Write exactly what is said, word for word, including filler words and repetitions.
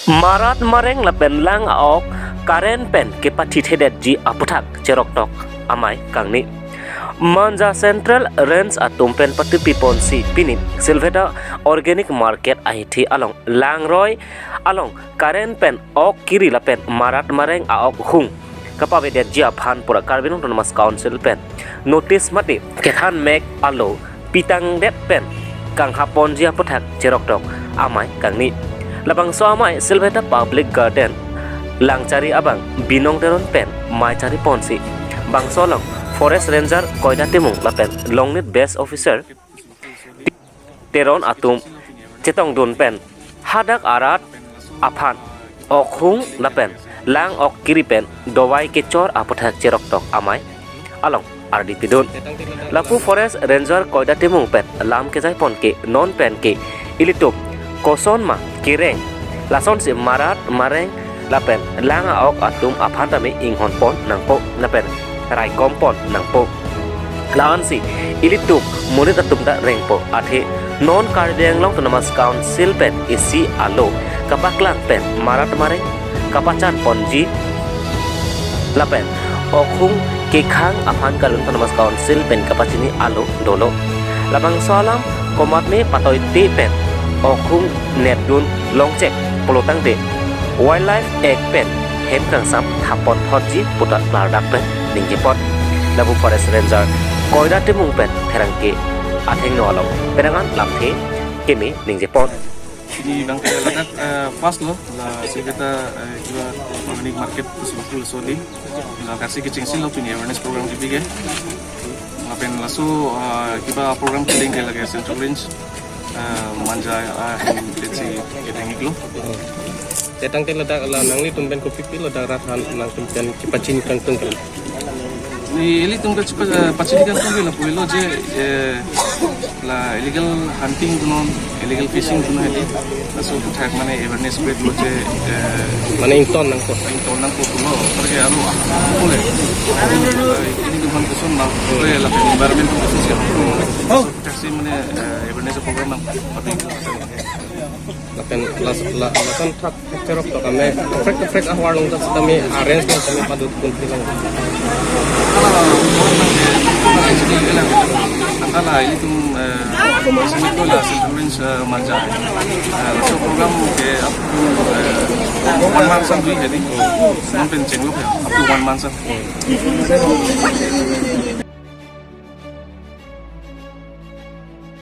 Marat mareng lapen lang a-ok current pen kepathi thedetji aputhak cheroktok amei kangni. Manja Central Range atum pen pathupi ponsi pini Silveta Organic Market ahithi along langroi along current pen ok kiri lapen marat mareng a-ok hung kapavedetji aphan pura Karbi Anglong Autonomous Council pen notice mate kethan mek alo pitangdet pen kanghap ponji aputhak cheroktok amei kangni. Labangso amei Silveta Public Garden langchari abang Binong Teron pen mei chari ponsi bangso along Forest Ranger Koida Timung lapen Longnit Base Officer Teron atum chetongdun pen hadak arat aphan ok hung lapen lang ok kiri pen dovai kechor aputhak cheroktok amei along ardi pidun. Lapu Forest Ranger Koida Timung pen lam kejai pon ke non pen ke ilitum koson ma kereng lasonsi marat mareng lapen lang a-ok atum aphan tame inghon pon nangpo lapen raikom pon nangpo. La-ansi ilitum monit atum ta rengpo athe non Karbi Anglong Autonomous Council pen isi alo kapaklang pen marat mareng kapachan ponji lapen ok hung kekhang aphan Karbi Anglong Autonomous Council pen kapachini alo dolo. Labangso alam komatne patoite pen ok hung nepdun longchek pulotangte Wildlife Act pen hem kangsam thap pon thotji puta klardak pen ningje pon. Lapu Forest Ranger Koida Timung pen pherangke athengno along penang an lamthe keme ningje pon. Ini bang ke ladak, eh, first lo, la Silveta, eh, kiba organic market pusi bapul soli. La kaksi kechengsi lo pini awareness program kibi ke. Lapen laso, eh, kiba program kiling ke lake Central Range, eh, Manja, eh, hem let's say, kedeng iklo. Tetang ke ladak la nanglitum pen kopipi ladak rat aphan nangtum pen kepachini kangtung ke. Ni ilitum ke chepa-, eh, pachini kangtung ke lapu ilo je, eh, la illegal hunting punon, illegal fishing punon hedi. Laso aputhak mane awareness spread lo je, eh, mane ington nangpo. Ington nangpo pulo, apar ke aro ah, boleh. Ini teman koson nang, boleh lapen environment koson siap. Laso aputhak si mane, eh, awareness program nang, tapi lapen las-, la-, lason thak cheroktok amei kaprek kaprek ahwar along ta sitame arrange nang tame padut pun tilang. Ala, ilitum, eh, sini ko la Central Range, eh, Manja. Eh, laso program ke up to, eh, one month sam dui hedi. Non pen chenglo ya, up to one month sam.